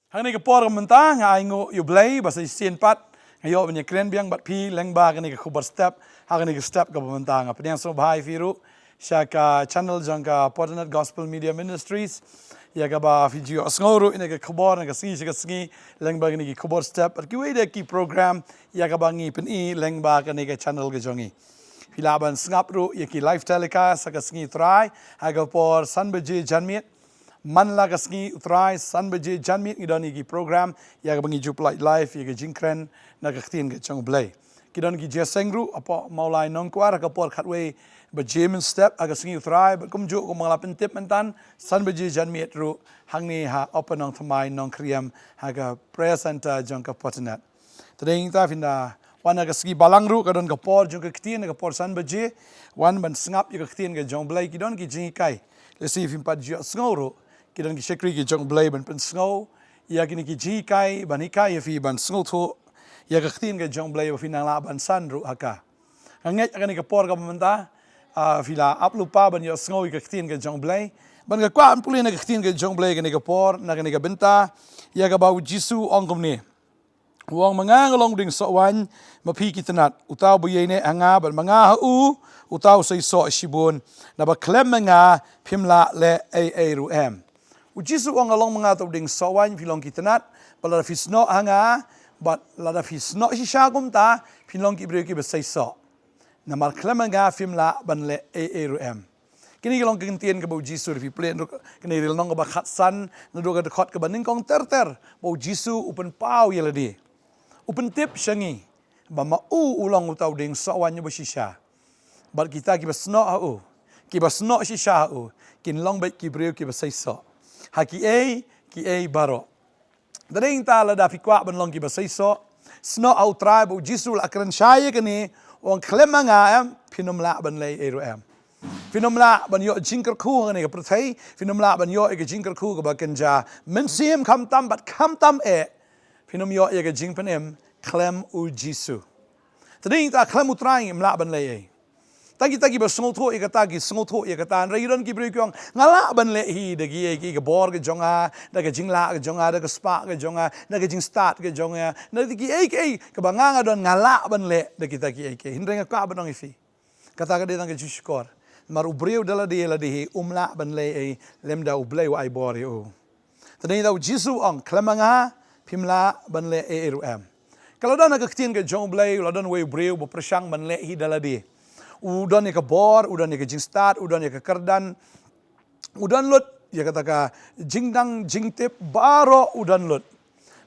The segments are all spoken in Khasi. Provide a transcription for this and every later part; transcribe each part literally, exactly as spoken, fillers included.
Hangne ka por ka mynta nga ai nguh ïa U Blei ba sa shisien pat nga ïoh ban ïakren biang bad phi lyngba kane ka khubor step. Ha kane ka step kaba mynta nga pdiang sngewbha ïa phi ruh sha ka channel jong ka Potanat Gospel Media Ministries, ïa kaba phi ju ïohsngew ruh ïa ka khubor na ka sngi sha ka sngi lyngba kane ki khubor step bad kiwei de ki program ïa kaba ngi pyni lyngba kane ka channel ka jong ngi. Phi lah ban sngap ruh ïa ki live telecast ha ka sngi U Trai ha ka por san baje janmiet. Man la ka sngi U Trai san baje janmiet ngi don ïa ki program ïa kaba ngi ju pynlait live ïa ka jingkren na ka ktien ka jong U Blei. Ki don ki jingïaseng ruh hapoh Mawlai Nongkwar ha ka por khatwei baje mynstep ha ka sngi U Trai bad kumjuh kumba nga la pyntip mynta, san baje janmiet ruh hangne ha Upper Nongthymmai Nongkhriem ha ka prayer center jong ka Potanat. Te dei ngi ta phin da wan ha ka sngi Balang ruh ka don ka por jong ka ktien, ka por san baje wan ban sngap ïa ka ktien ka jong U Blei. Ki don ki jinghikai, lehse phim pat ju ïohsngew ruh, ki don ki shakri ki jong U Blei ban pynsngew ïa kine ki jinghikai, ban hikai ïa phi ban sngewthuh ïa ka ktien ka jong U Blei ba phin nang lah ban san ruh ha ka. Nga ngeit ha kane ka por kaba mynta, ah, phi la ap lypa ban ïohsngew ïa ka ktien ka jong U Blei. Ban nga kwah ban pule na ka ktien ka jong U Blei kane ka por, na kane ka bynta ïa kaba U Jisu u ong kumne. U ong, ma nga nga long u dieng soh waiñ, ma phi ki tnat. Uta uba ïaineh ha nga bad ma nga ha u, uta u sei soh shibun. Naba khlem ma nga phim lah leh ei ei ruh em. U Jisu u ong, nga long ma nga uta u dieng soh waiñ, phi long ki tnat, bad lada phi snoh ha nga bad lada phi snoh shisha kumta, phin long ki briew kiba sei soh. Namar khlem ma nga phim lah ban leh ei ei ruh em. Kine ki long ki ktien kaba U Jisu, lada phi pule naduh kane ka lynnong kaba khatsan, naduh ka dkhot kaba nyngkong ter ter, ba U Jisu u pynpaw ïa lade. U pyntip sha ngi ba ma u u long uta u dieng soh waiñ uba shisha. Bad kita kiba snoh ha u, kiba snoh shisha ha u, kin long beit ki briew kiba sei soh ha kiei kiei baroh. Te dei ngi ta, lada phi kwah ban long kiba sei soh, snoh ha U Trai. Bad U Jisu u la kren shai ïa kane, u ong, khlem ma nga em, phin ym lah ban leh ei ei ruh em. Phin ym lah ban ïoh jingkyrkhu ha kane ka pyrthei, phin ym lah ban ïoh ïa ka jingkyrkhu kaba kynja mynsiem khamtam bad khamtam eh. Phin ym ïoh ïa ka jingpynim khlem U Jisu. Te dei ngi ta, khlem U Trai ngim lah ban leh ei. Tang kita kiba sngewthuh ïa kata ki sngewthuh ïa kata, hynrei ki don ki briew ki ong, nga lah ban leh hi da kiei kiei, ka bor ka jong nga, da ka jinglah ka jong nga, da ka spah ka jong nga, da ka jingstad ka jong nga, da kiei kiei kaba nga nga don, nga lah ban leh da kita kiei kiei. Hynrei nga kwah ban ong ïa phi, kata ka dei tang ka jingshukor. Namar u briew da lade lade hi um lah ban leh ei lymda U Blei u ai bor ïa u. Te dei ngi ta, U Jisu u ong, khlem ma nga phim lah ban leh ei ei ruh em. Ka la don ha ka ktien ka jong U Blei, u la don uwei u briew ba pyrshang ban leh hi da lade. U don ïa ka bor, u don ïa ka jingstad, u don ïa ka kyrdan, u don lut ïa kata ka jingnang jingtip baroh, u don lut.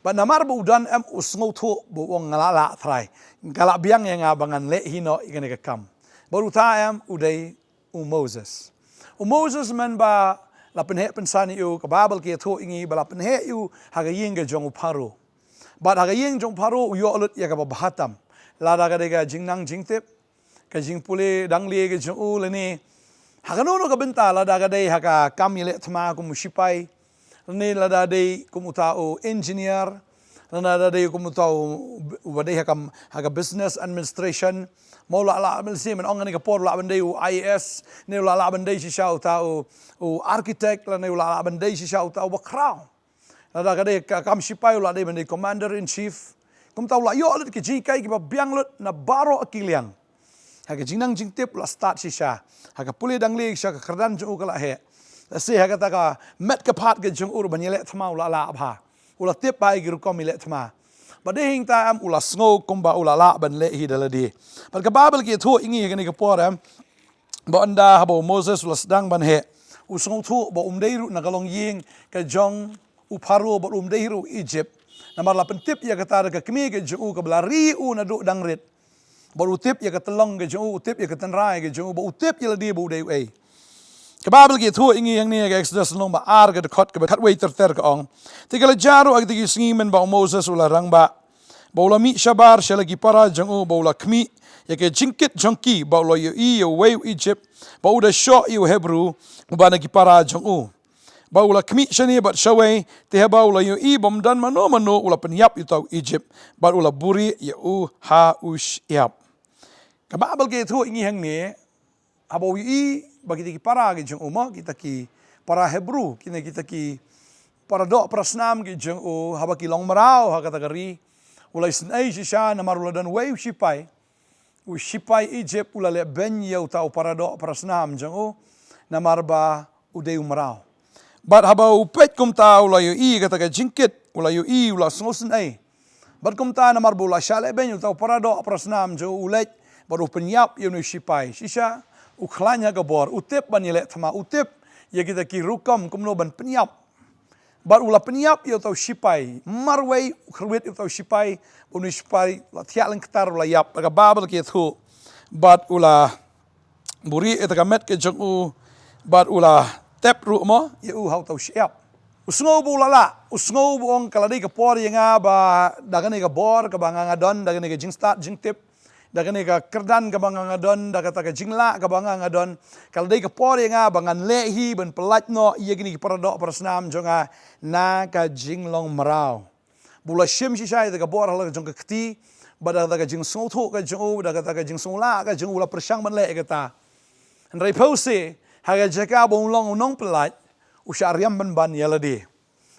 Bad namar ba u don em, u sngewthuh, ba u ong, nga lah lah Trai. Nga lah biang ïa nga ba ngan leh hi noh ïa kane ka kam. Bad uta em u dei u Moses. U Moses mynba la pynheh pynsan ïa u, ka Baibl ka ïathuh ïa ngi ba la pynheh ïa u ha ka ïing ka jong u Pharaoh. Bad ha ka ïing jong u Pharaoh u ïoh lut ïa kaba bha tam. Lada ka dei ka jingnang jingtip, ka jingpule danglieh ka jong u, lane ha kano kano ka bynta, lada ka dei ha ka kam ïaleh thma kum u shipai, lane lada dei kum uta u engineer, lane lada dei kum uta u, uba dei ha ka, ha ka business administration. Ma u lah lah, mynsiem, men ong kane ka por u lah ban dei u I A S, ne u lah lah ban dei shisha uta u, u architect, lane u lah lah ban dei shisha uta u bakhraw. Lada ka dei ka kam shipai u lah dei ban dei commander in chief. Kumta u lah ïoh lut ki jinghikai kiba biang lut na baroh ki liang. Ha ka jingnang jingtip u lah stad shisha. Ha ka pule danglieh shisha, ka kyrdan jong u ka lah heh. Lehse ha kata ka met ka phad ka jong u ruh ban ïaleh thma u lah lah bha. U la tip bha ïa ki rukom ïaleh thma. Bad dei hi nangta em u la sngew kumba u lah lah ban leh hi da lade. Bad ka Baibl ka ïathuh ïa ngi ha kane ka por em, ba ynda haba u Moses u la sdang ban heh, u sngewthuh ba um dei ruh na ka longïing ka jong u Pharaoh bad um dei ruh Egypt. Namar la pyntip ïa kata da ka kmie ka jong u kaba la ri ïa u naduh dang rit. Bad u tip ïa ka tyllong ka jong u, u tip ïa ka tynrai ka jong u, bad u tip ïa lade ba u dei uei. Ka Baibl ka ïathuh ïa ngi hangne ha ka Exodus lynnong ba ar, ka dkhot kaba khatwei ter ter, ka ong, te ka la jia ruh ha kitei ki sngi mynba u Moses u la rangbah, ba u la mih shabar sha la ki para jong u, ba u la khmih ïa ka jingkit jong ki, ba u la ïohi ïa uwei u Egypt ba u da shoh ïa u Hebru uba na ki para jong u. Ba u la khmih shane bad shawei, te haba u la ïohi ba ym don mano mano, u la pynïap ïa uta u Egypt bad u la buhrieh ïa u ha u shyiap. Ka Baibl ka ïathuh ïa ngi hangne, haba u ïohi ba kita ki para ki jong u, mo, kita ki para Hebru, kine kita ki paradoh parasnam ki jong u, haba ki long mraw ha kata ka ri, u la isynei shisha namar u la don wei u shipai. U shipai Egypt u la leh beiñ ïa uta u paradoh parasnam jong u, namar ba u dei u mraw. Bad haba u peit kumta u la ïohi kata ka jingkit, u la ïohi, u la sngewsynei. Bad kumta namar ba u la shah leh beiñ uta u paradoh parasnam jong u, u leit bad u pynïap ïa une u shipai. Shisha u khlaiñ ha ka bor, u tip ban ïaleh thma, u tip ïa kita ki rukom kumno ban pynïap. Bad u la pynïap ïa uta u shipai marwei, u kyrwit ïa uta u shipai, une u shipai u la thiah lyngktar, u la ïap. Ka Baibl ka ïathuh, bad u la buhrieh ïa ka met ka jong u, bad u la tep ruh mo ïa u ha uta u shyiap. U sngew ba u la lah, u sngew ba u ong, ka la dei ka por ïa nga ba da kane ka bor kaba nga nga don, da kane ka jingstad jingtip, da kane ka kyrdan kaba nga nga don, da kata ka jinglah kaba nga nga don, ka la dei ka por ïa nga ba ngan leh hi ban pyllait noh ïa kine ki paradoh parasnam jong nga na ka jinglong mraw. Ba u la shim shisha ïa kata ka bor ha la ka jong ka kti, bad da kata ka jingsngewthuh ka jong u, da kata ka jingsngewlah ka jong u, u la pyrshang ban leh ïa kata. Hynrei phewse, ha ka jaka ba u long u nongpyllait, u shah riam pynban ïa lade.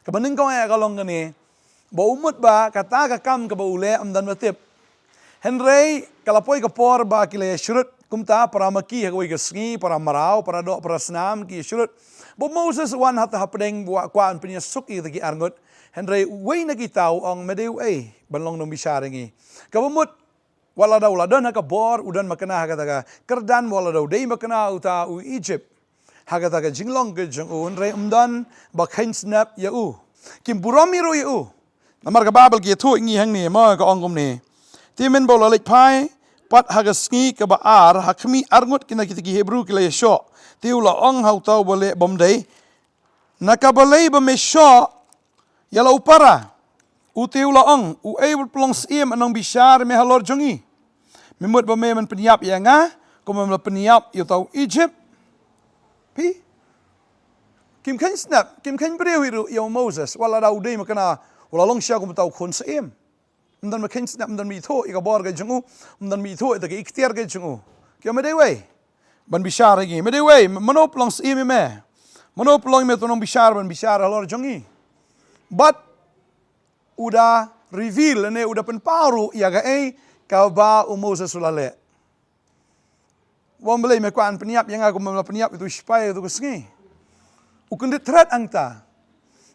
Kaba nyngkong eh ka long kane, ba u mut ba kata ka kam kaba u leh ym don ba tip. Hynrei ka la poi ka por ba ki la ïashrut kumta, para ma ki ha kawei ka sngi, para mraw, paradoh parasnam ki ïashrut. Ba u Moses u wan hata hapdeng, ba u kwah ban pynïasuk ïa kita ki arngut. Hynrei uwei na kita u ong, me dei uei ban long nongbishar ïa ngi? Kaba mut, wat lada u la don ha ka bor, u don makna ha kata ka kyrdan, wat lada u dei makna uta u Egypt ha kata ka jinglong ka jong u, hynrei ym don ba kheiñ snep ïa u. Kim burom hi ruh ïa u. Namar ka Baibl ka ïathuh ïa ngi hangne mo, ka ong kumne, te mynba u la leit phai pat ha ka sngi kaba ar, ha khmih arngut ki na kita ki Hebru ki la ïashoh. Te u la ong ha uta uba leh bymdei, na ka balei ba me shoh ïa la u para? U te u la ong, uei uba pynlong syiem, nongbishar, me halor jong ngi? Me mut ba me men pynïap ïa nga kumba me la pynïap ïa uta u Egypt? Phi, kim kheiñ snep, kim kheiñ briew hi ruh ïa u Moses, wat lada u dei makna u la long shisha kum uta u khun syiem. Ym don ba kheiñ snep, ym don ba ithuh ïa ka bor ka jong u, ym don ba ithuh ïa ka iktiar ka jong u. Ki ong, me dei uei ban bishar ïa ngi? Me dei uei, mano pynlong syiem ïa me? Mano pynlong ïa me uta u nongbishar ban bishar halor jong ngi? Bad u da reveal, lane u da pynpaw ruh ïa kaei kaba u Moses u la leh. Ong, balei me kwah ban pynïap ïa nga kumba me la pynïap ïa utu u shipai ïa utu ka sngi? U kyndit thret hangta.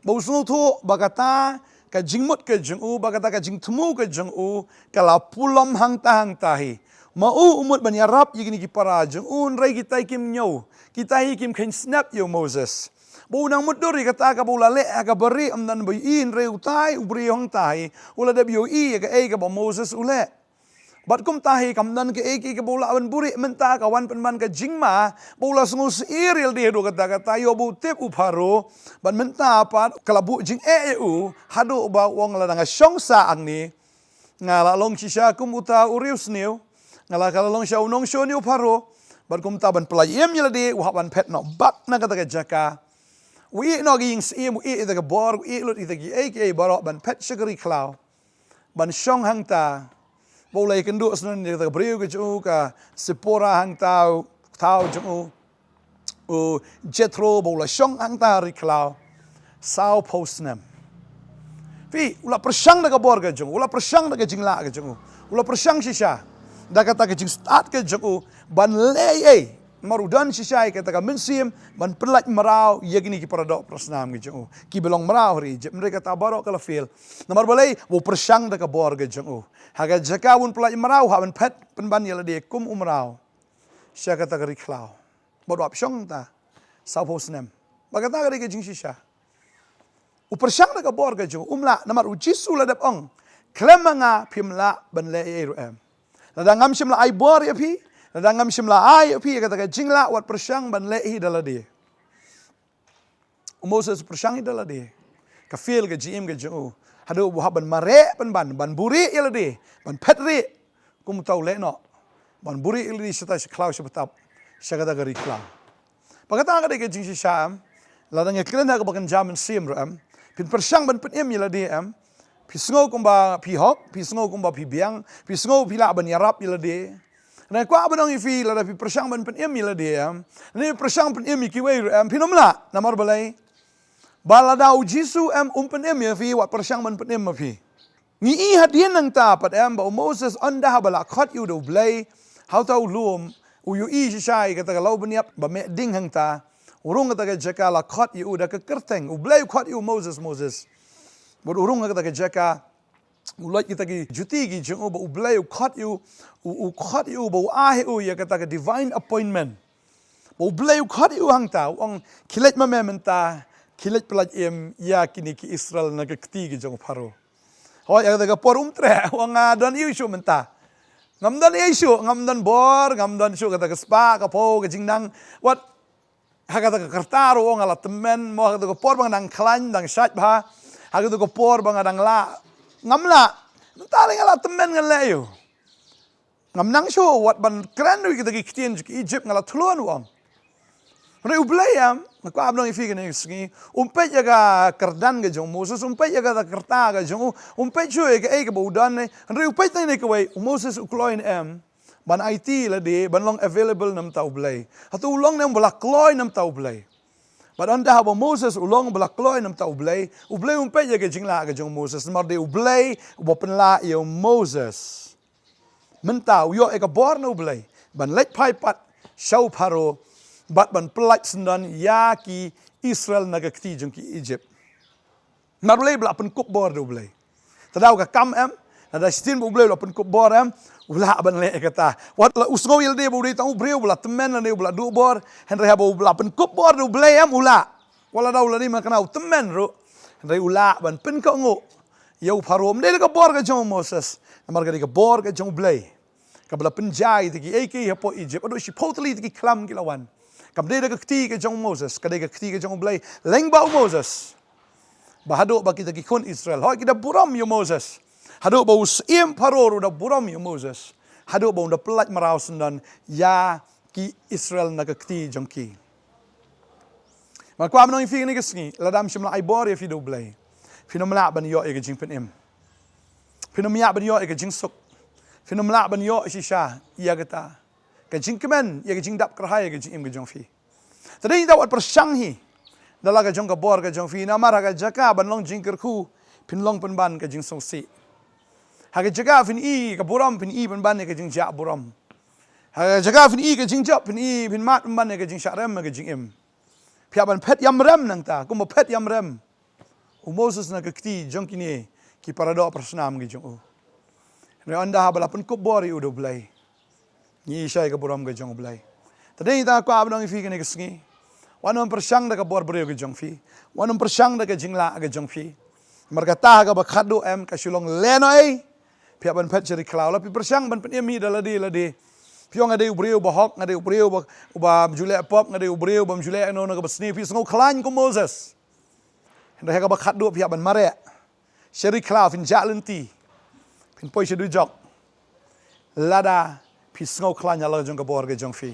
Ba u sngewthuh ba kata ka jingmut ka jong u, ba kata ka jingthmu ka jong u, ka la pulom hangta hangta hi. Ma u u mut ban ïarap ïa kine ki para jong u, hynrei kita hi kim ñiew, kita hi kim kheiñ snep ïa u Moses. Ba u nang mutdur ïa kata kaba u la leh ha ka barieh, ym don ba ïohi, hynrei utai u briew hangta hi u la dep ïohi ïa kaei kaba u Moses u leh. Bad kumta hi kam don kaei kaei kaba u lah ban buhrieh, mynta ka wan pynban ka jingma ba u la sngewsyier ïa lade haduh katta katta, ïoh ba u tip u Pharaoh. Bad mynta pat ka la buh jingeh ïa u haduh ba u ong, lada nga shong sah hangne, nga la long shisha kum uta u riewsniew, nga la ka la long shisha u nongshun ïa u Pharaoh. Bad kumta ban pyllait im ïa lade, u hap ban phet noh bak na kata ka jaka. U ïeh noh ka ïing syiem, u ïeh ïa kata ka bor, u ïeh lut ïa kita kiei kiei baroh ban phet sha ka ri khlaw. Ban shong hangta. Ba u la ïakynduh sngewbha ïa kata ka briew ka jong u, ka Sipora hangta, u thaw jong u, u Jethro, ba u la shong hangta ha ri khlaw sawphew snem. Phi, u la pyrshang da ka bor ka jong u, u la pyrshang da ka jinglah ka jong u, u la pyrshang shisha da kata ka jingstad ka jong u ban leh ei ei. Namar u don shisha ïa kata ka mynsiem ban pyllait mraw ïa kine ki paradoh parasnam ki jong u, kiba long mraw ha ri Egypt. Hynrei kata baroh ka la fail. Namar balei? Ba u pyrshang da ka bor ka jong u. Ha ka jaka ban pyllait mraw, u hap ban phet pynban ïa lade kum u mraw sha kata ka ri khlaw. Bad u hap shong hangta sawphew snem. Bad kata ka dei ka jingshisha. U pyrshang da ka bor ka jong u, um lah, namar u Jisu u la dep ong, khlem ma nga phim lah ban leh ei ei ruh em. Lada ngam shym la ai bor ïa phi, lada ngam shym la ai ïa phi ïa kata ka jinglah, wat pyrshang ban leh hi da lade. U Moses u pyrshang hi da lade. Ka fail ka jingim ka jong u. Haduh ba u hap ban mareh pynban, ban buhrieh ïa lade, ban phet rieh. Kum uta u leh noh ban buhrieh ïa lade shata sha khlaw sha btap, sha kata ka ri khlaw. Bad kata ka dei ka jingshisha em. Lada ngi kren ha kaba kynja mynsiem ruh em, phin pyrshang ban pynim ïa lade em? Phi sngew kumba phi hok, phi sngew kumba phi biang, phi sngew phi lah ban ïarap ïa lade. Nga kwah ban ong ïa phi, lada phi pyrshang ban pynim ïa lade em, lada phi pyrshang pynim ïa kiwei ruh em, phin ym lah. Namar balei? Ba lada u Jisu em um pynim ïa phi, wat pyrshang ban pynim ma phi. Ngi i hadien nangta pat em ba u Moses ynda haba la khot ïa u da u Blei ha uta u lum, u ïohi shisha ïa kata ka lawbynïap ba meh ding hangta. U rung kata ka jaka, la khot ïa u da ka kyrteng. U Blei u khot ïa u, Moses, Moses. Bad u rung kata ka jaka, u leit kita ki juti ki jong u, ba u Blei u khot ïa u, u, u khot ïa u, ba u ai ïa u ïa kata ka divine appointment. Ba u Blei u khot ïa u hangta, u ong, khie leit ma me mynta, khie leit pyllait im ïa kine ki Israel na ka kti ki jong u Pharaoh. Hooid, ha kata ka por um treh, u ong, nga don ei shuh mynta. Ngam don ei shuh, ngam don bor, ngam don shuh kata ka spah, ka phew, ka jingnang. Wat, ha kata ka kyrta ruh nga la tymmen, mo ha kata ka por ba nga dang khlaiñ, dang shait bha, ha kata ka por ba nga dang lah, ngam lah, mynta lei nga la tymmen, ngan leh aiu. Ngam nang shuh wat ban kren ruh ïa kita ki ktien jong ki Egypt, nga la thlun, u ong. Hynrei u Blei em, nga kwah ban ong ïa phi kane ka sngi, um peit ïa ka kyrdan ka jong u Moses, um peit ïa kata ka kyrta ka jong u, um peit shuh ïa kaei kaba u don ne, hynrei u peit tang ïa kawei, u Moses u kloi ne em ban aiti lade, ban long available na bynta u Blei. Hato u long ne em ba la kloi na bynta u Blei? Bad ynda haba u Moses u long ba la kloi na bynta u Blei, u Blei um peit ïa ka jinglah ka jong u Moses, namar dei u Blei uba pynlah ïa u Moses. Mynta u ïoh ïa ka bor na u Blei ban leit phai pat sha u Pharaoh, bad ban pyllait syndon ïa ki Israel na ka kti jong ki Egypt. Namar u Blei ba la pynkup bor da u Blei. Te da ka kam em, lada shisien ba u Blei u la pynkup bor em, u lah ban leh kata. Wat la u sngew ïa lade ba u dei tang u briew ba la tymmen, lane u ba la duh bor, hynrei haba u la pynkup bor da u Blei em, u lah. Wat la da u la dei man kane u tymmen ruh, hynrei u lah ban pynkohnguh ïa u Pharaoh. Ym dei da ka bor ka jong u Moses, namar ka dei ka bor ka jong u Blei. Kaba la pynjia ïa kita kiei kiei hapoh Egypt, haduh shiphew tylli kita ki khlam ki la wan. Kam dei da ka kti ka jong u Moses, ka dei ka kti ka jong u Blei. Lyngba u Moses, ba haduh ba kita ki khun Israel, hooid, ki da burom ïa u Moses. Haduh ba u syiem Pharaoh ruh u da burom ïa u Moses. Haduh ba un da pyllait mraw syndon ïa ki Israel na ka kti jong ki. Nga kwah ban ong ïa phi kane ka sngi, lada ym shym la ai bor ïa phi da u Blei, phin ym lah ban ïoh ïa ka jingpynim. Phin ym lah ban ïoh ïa ka jingsuk. Phin ym lah ban ïoh shisha ïa kata ka jingkmen, ïa ka jingdap kyrhai ïa ka jingim ka jong phi. Te dei ngi da wat pyrshang hi da la ka jong ka bor ka jong phi, namar ha ka jaka ban long jingkyrkhu, phin long pynban ka jingsngewsih. Ha ka jaka phin i ka burom, phin i pynban ïa ka jingjah burom. Ha ka jaka phin i ka jingjop, phin i, phin mad pynban ïa ka jingshah rem ïa ka jingim. Phi hap ban phet ïam rem nangta, kumba phet ïam rem u Moses na ka kti jong kine ki paradoh parasnam ki jong u. Hynrei ynda haba la pynkup bor ïa u da u Blei, ngi i shai ka burom ka jong u Blei. Te dei ngi da kwah ban ong ïa phi kane ka sngi, wat nym pyrshang da ka bor briew ka jong phi. Wat nym pyrshang da ka jinglah ka jong phi. Namar kata ha kaba khatduh em, ka shu long lehnohei. Phi hap ban phet sha ri khlaw. La phi pyrshang ban pynim hi da lade lade, phi ong nga dei u briew ba hok, nga dei u briew ba, uba ju leh pop, nga dei u briew bym ju leh kano kano kaba sniew, phi sngew khlaiñ kum u Moses. Hynrei ha kaba khatduh phi hap ban mareh sha ri khlaw, phin jah lynti, phin poi sha dujok, lada phi sngew khlaiñ ha la ka jong ka bor ka jong phi.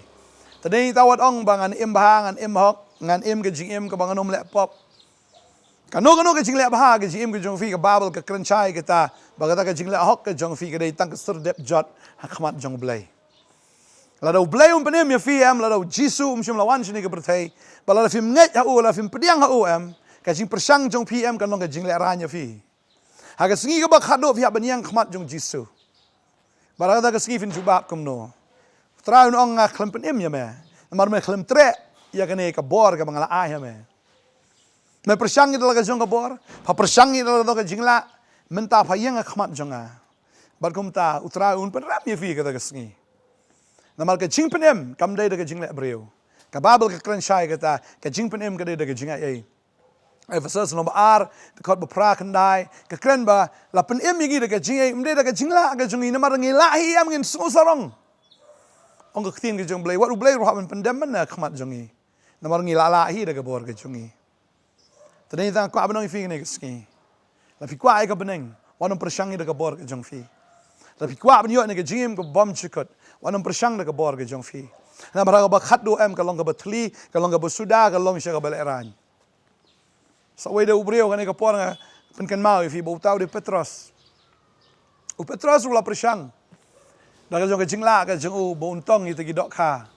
Te dei ngi da wat ong ba ngan im bha, ngan im hok, ngan im ka jingim kaba ngan ym leh pop. Kano kano ka jingleh bha ka jingim ka jong phi, ka Baibl ka kren shai kata ba kata ka jingleh hok ka jong phi ka dei tang ka sir dep jot ha khmat jong u Blei. Lada u Blei um pynim ïa phi em, lada u Jisu um shym la wan shane ka pyrthei, ba lada phim ngeit ha u, lada phim pdiang ha u em, ka jingpyrshang jong phi em kan long ka jinglehrain ïa phi. Ha ka sngi kaba khatduh phi hap ban ïeng khmat jong u Jisu. Bad ha kata ka sngi phin jubab kumno? U Trai un ong, nga khlem pynim ïa me, namar me khlem treh ïa kane ka bor kaba nga la ai ha me. Me pyrshang ïa la ka jong ka bor, pha pyrshang ïa la ka jong ka jinglah, mynta pha ïeng ha khmat jong nga. Bad kumta u Trai un pynrem ïa phi kata ka sngi. Namar ka jingpynim kam dei da ka jingleh briew. Ka Baibl ka kren shai kata, ka jingpynim ka dei da ka jingaiei. Ephesos lynnong ba ar, dkhot ba phra khyndai, ka kren ba la pynim ïa ngi da ka jingaiei, ym dei da ka jinglah ka jong ngi, namar ngi lah hi em, ngin sngew sarong. Ong ka ktien ka jong u Blei, wat u Blei ruh hap ban pyndem mynne ha khmat jong ngi, namar ngi la lah hi da ka bor ka jong ngi. Te dei ngi da kwah ban ong ïa phi kane ka sngi, la phi kwah ïa ka bneng, wat nym pyrshang ïa da ka bor ka jong phi. La phi kwah ban ïoh ïa ka jingim ka bymjukut, wat nym pyrshang da ka bor ka jong phi. Namar ha kaba khatduh em, ka long kaba thylli, ka long kaba suda, ka long sha kaba lehrain. Sa wei da u briew kane ka por nga pynkynmaw ïa phi ba uta u dei u Petros. U Petros u la pyrshang da ka jong ka jinglah ka jong u ba un tong ïa kita ki dohkha.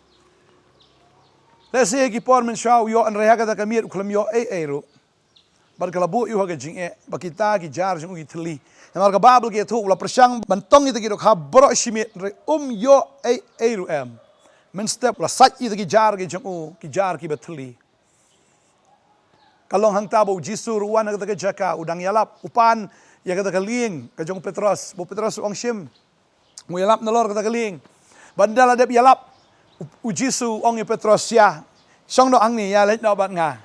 Lehse ki por mynshuwa u ïoh, hynrei ha kata ka miet u khlem ïoh ei ei ruh. Bad ka la buh ïa u ha ka jingeh, ba kita ki jar jong u ki thylli. Namar ka Baibl ka ïathuh, u la pyrshang ban tong ïa kita ki dohkha baroh shi miet, hynrei um ïoh ei ei ruh em. Mynstep u la sait ïa kita ki jar ki jong u, ki jar kiba thylli. Ka long hangta ba u Jisu ruh u wan ha kata ka jaka, u dang ïalap, u pan ïa kata ka lieng ka jong u Petros, ba u Petros u ong, "Shim." U ïalap nalor kata ka lieng. Bad ynda la dep ïalap, u, u Jisu u ong ïa u Petros, "Ïa shong noh hangne, ïa leit noh bad nga.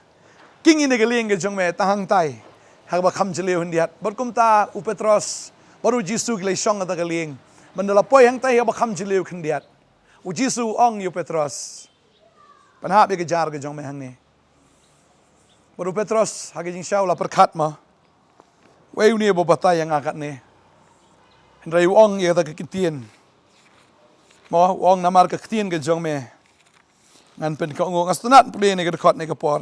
Khie ïa kane ka lieng ka jong me tang hangtai, ha kaba kham jylliew khyndiat." Bad kumta u Petros bad u Jisu ki la ïashong kata ka lieng. Bad ynda la poi hangtai ha kaba kham jylliew khyndiat, u Jisu u ong ïa u Petros, "Pynhap ïa ka jar ka jong me hangne." Bad u Petros ha ka jingshisha u la pyrkhat, "Mo, uei une uba batai ïa nga katne?" Hynrei u ong ïa kata ka ktien, "Mo," u ong, "namar ka ktien ka jong me ngan pynkohnguh." Nga sngewtynnat pule ïa kane ka dkhot ha kane ka por.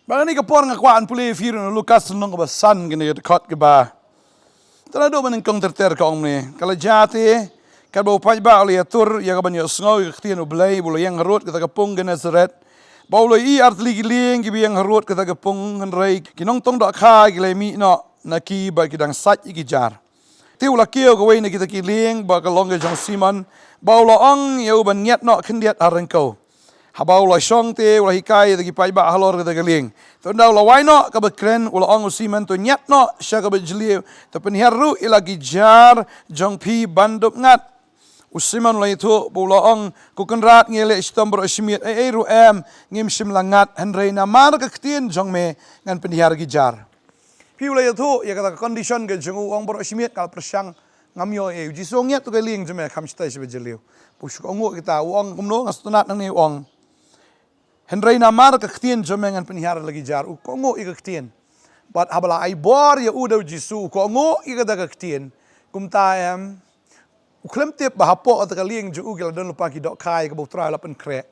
Bad ha kane ka por nga kwah ban pule ïa phi ruh na Lukas lynnong kaba san, kane ka dkhot kaba Te naduh ba nyngkong ter ter ka ong kumne: Ka la jia te, katba u paidbah u la ïatur ïa ka ban ïohsngew ïa ka ktien U Blei, ba u la ïeng harud kata ka pung Gennesaret, ba u la ïohi artylli ki lieng kiba ïeng harud kata ka pung, hynrei ki nongtong dohkha ki la mih noh na ki bad ki dang sait ïa ki jar. Te u la kiew kawei na kita ki lieng, ba ka long ka jong u Simon, ba u la ong ïa u ban ngiat noh khyndiat ha ryngkew. Haba u la shong te u la hikai ïa ki paidbah halor kata ka lieng. Te ynda u la wai noh kaba kren, u la ong ïa u Simon, "To ngiat noh sha kaba jylliew, to pynhiar ruh ïa la ki jar jong phi ban dup ngat." U Simon u la ïathuh bad u la ong, "Ko Kynrad, ngi leh shitom baroh shi miet, ei ei ruh em ngim shym la ngat, hynrei namar ka ktien jong me ngan pynhiar ki jar." Phi, u la ïathuh ïa kata ka condition ka jong u, u ong, "Baroh shi miet nga la pyrshang, ngam ïoh ei ei." U Jisu u ong, "Ngiat to ka lieng jong me, kham shatai sha ba jylliew." Bad u shu kohnguh ïa kata, u ong kumno, nga sngewtynnat nangne, u ong, "Hynrei namar ka ktien jong me ngan pynhiar la ki jar." U kohnguh ïa ka ktien. Bad haba la ai bor ïa u da u Jisu, u kohnguh ïa kata ka ktien. Kumta em, u khlem tip ba hapoh kata ka lieng jong u ki la don lypa ki dohkha ïa kaba U Trai u la pynkhreh.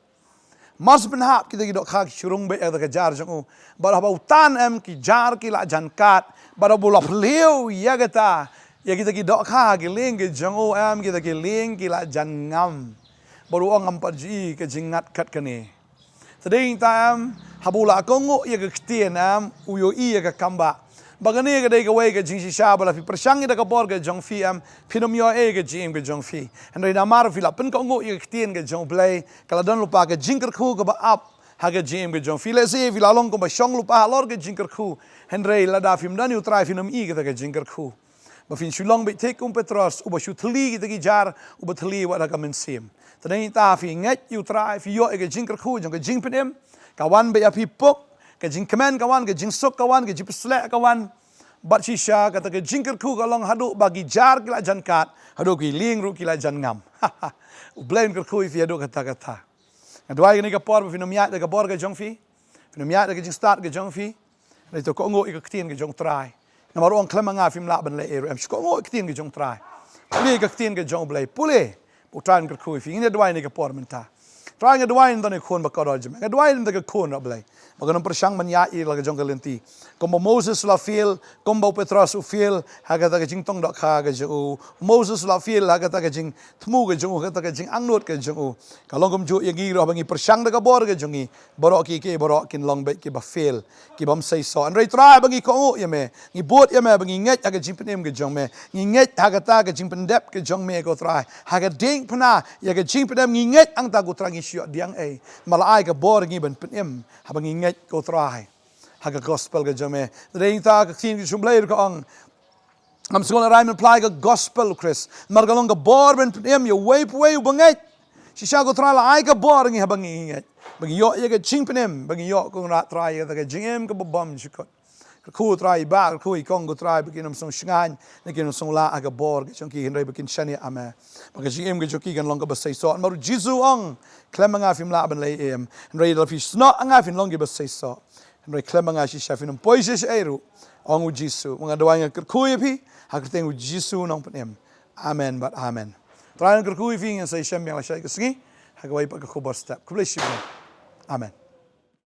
Mar shu pynhap kita ki dohkha ki shu rung beit ha kata ka jar jong u. Bad haba u tan em, ki jar ki la jan kat. Bad haba u la phylliew ïa kata, ïa kita ki dohkha ha ki lieng ki jong u em, kita ki lieng ki la jan ngam. Bad u ong, "Ngam pat ju i ka jingngat kat kane." Te dei nangta em, haba u la kohnguh ïa ka ktien em, u ïohi ïa ka kambah. Bad kane ka dei kawei ka jingshisha, ba la phi pyrshang ïa da ka bor ka jong phi em, phin ym ïoh ei ei ka jingim ka jong phi. Hynrei namar phi la pynkohnguh ïa ka ktien ka jong U Blei, ka la don lypa ka jingkyrkhu kaba ap ha ka jingim ka jong phi. Lehse phi la long kumba shong lypa halor ka jingkyrkhu, hynrei lada phim don ïa U Trai phin ym i kata ka jingkyrkhu. Ba phin shu long beit thik kum u Petros, uba shu thylli kita ki jar, uba thylli wat ha ka mynsiem. Te dei nangta phi ngeit ïa U Trai, phi ïoh ïa ka jingkyrkhu jong ka jingpynim, ka wan beit ha phi puk, ka jingkmen ka wan, ka jingsuk ka wan, ka jingpysleh ka wan. Bad shisha kata ka jingkyrkhu ka long haduh ba ki jar ki la jan kat, haduh ki lieng ruh ki la jan ngam. U Blei un kyrkhu ïa phi haduh katta katta. Nga duwai kane ka por ba phin ym ïaid da ka bor ka jong phi, phin ym ïaid da ka jingstad ka jong phi. Hynrei to kohnguh ïa ka ktien ka jong U Trai. Namar u ong, "Khlem ma nga phim lah ban leh ei ei ruh em." Shu kohnguh ïa ka ktien ka jong U Trai. Pule ïa ka ktien ka jong U Blei. Pule. Ba U Trai un kyrkhu ïa phi. Ngin ïa duwai ha kane ka por mynta. Trai, nga duwai ynda ïa ka khun ba kordor jong me. Nga duwai ynda ïa ka khun, A Blei, ba kan ym pyrshang ban ïaid ïa la ka jong ka lynti. Kumba u Moses u la fail, kumba u Petros u fail ha kata ka jingtong dohkha ka jong u. U Moses u la fail ha kata ka jingthmu ka jong u, ha kata ka jingangnud ka jong u. Ka long kumjuh ïa ngi ruh, haba ngi pyrshang da ka bor ka jong ngi, baroh kiei kiei baroh kin long beit kiba fail, kibym seisoh. Hynrei Trai, haba ngi kohnguh ïa me, ngi bud ïa me, ba ngi ngeit ha ka jingpynim ka jong me, ngi ngeit ha kata ka jingpyndep ka jong me, ko Trai. Ha ka diengphna ïa ka jingpynim ngi ngeit, hangta, ko Trai, ngi shu ïoh pdiang ei. Me la ai ka bor ïa ngi ban pynim haba ngi ngeit, ko Trai, ha ka gospel ka jong me. Te dei nangta ka ktien ka jong U Blei ruh ka ong, "Ngam sngew la rai mynphla ïa ka gospel U Khrist, namar ka long ka bor ban pynim ïa uwei pa uwei uba ngeit." Shisha ko Trai la ai ka bor ïa ngi haba ngi ngeit, ba ngi ïoh ïa ka jingpynim, ba ngi ïoh, ko Kynrad Trai, ïa kata ka jingim kaba bymjukut. Kyrkhu Trai, ba kyrkhu ïa i kong, ko Trai, ba kin ym sngew shngaiñ, ne kin ym sngew lah ha ka bor ka jong ki, hynrei ba kin shaniah ha me. Ba ka jingim ka jong ki kan long kaba seisoh. Namar u Jisu u ong, "Khlem ma nga phim lah ban leh ei ei em. Hynrei lada phi snoh ha nga phin long kiba seisoh. Hynrei khlem ma nga shisha phin ym poi sha ei ei ruh," ong u Jisu. Nga duwai, nga kyrkhu ïa phi ha ka kyrteng u Jisu u nongpynim. Amen bad amen. Trai un kyrkhu ïa phi, ngin sa ïashem biang lashai ka sngi ha kawei pat ka khubor step. Khublei shibun. Amen.